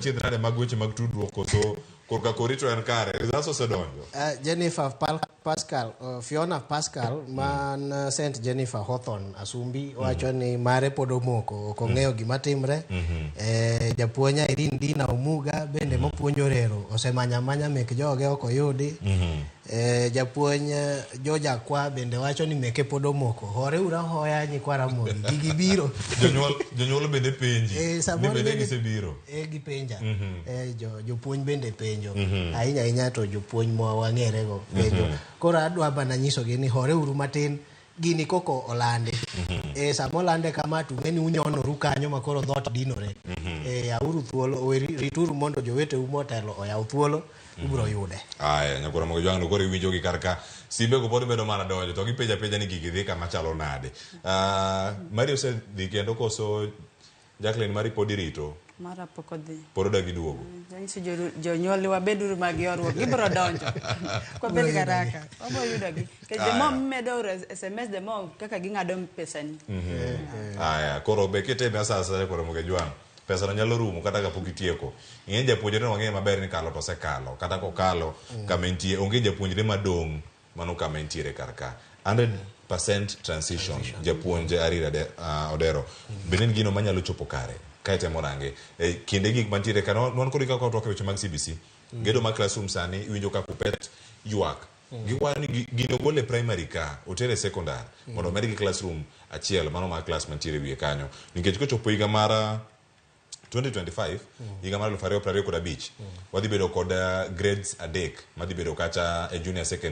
Chiedh nade mag weche mag tudruok koso korka kori to en kare results osedonjo. Jennifer Pascal, Fiona Pascal man St Jennifer Hawthorne Asumbi wacho ni mare pod omoko, ok ong'eyo gima timre. Japuonj Irene Dina Omuga bende mopuonjo Rero osemanya amanya mek joge ok oyudi. Japuonj George Akwa bende wacho ni meke pod omoko. Hore uru ahoya nyikwa Ramogi, gigi biro. Jonyuol bende penji ni samoro bende gisebiro. Gipenja. Jopuonj bende penjo. Ahinya ahinya to jopuonj ma wang'erego penjo. Koro adwa mana nyisogi ni hore uru matin gini koko olandi. Sama olande kama to ung'e ni unyonoru kanyo ma koro dhoot dinore. Yauru thuolo, rituru mondo joweteu motelo oyaw thuolo, ubiro yude. Aya, nyakwar Ramogi Jwang' koro iwinjo gi kar ka simbe go pod medo mana donjo to gipenjo apenja ni gigi dhi kama chalo nade. Mari osedhi kendo koso Jacqueline mari pod irito? Mara pok odhi. Pod odagi duogo. Anyiso jonyuol ni wabeduru mag ywaruok, gibiro donjo. Kwabed garaka, wabiro yudogi. Nikech the more mimedo oro SMS, the more kaka ging'ado pesani. Aya, koro be kitime asasa nyakwar Ramogi Jwang', pesa no nyalo rumo kata kapok itieko. Ing'e japuonjre no wang'eyo maber ni kalo to osekalo, kata kokalo kama entie, onge japuonjre madong' mano kama entiere kar ka. 100% transition, japuonj Arira Odero, bende en gino manyalo chopo kare ka itemo range. E kinde gik mantiere ka, wan kod kaka watwak e weche mag CBC, gedo mag classroom sani iwinjo ka Kuppet ywak. Giwacho ni gino ogol e primary ka, oter e secondary, mondo omedgi classroom achiel, mano mar class mantiere e wiye kanyo. Nikech kochopo higa mar 2025, higa mar 2025, wadhi bedo kod grades 3 madhi bedo kacha e junior secondary.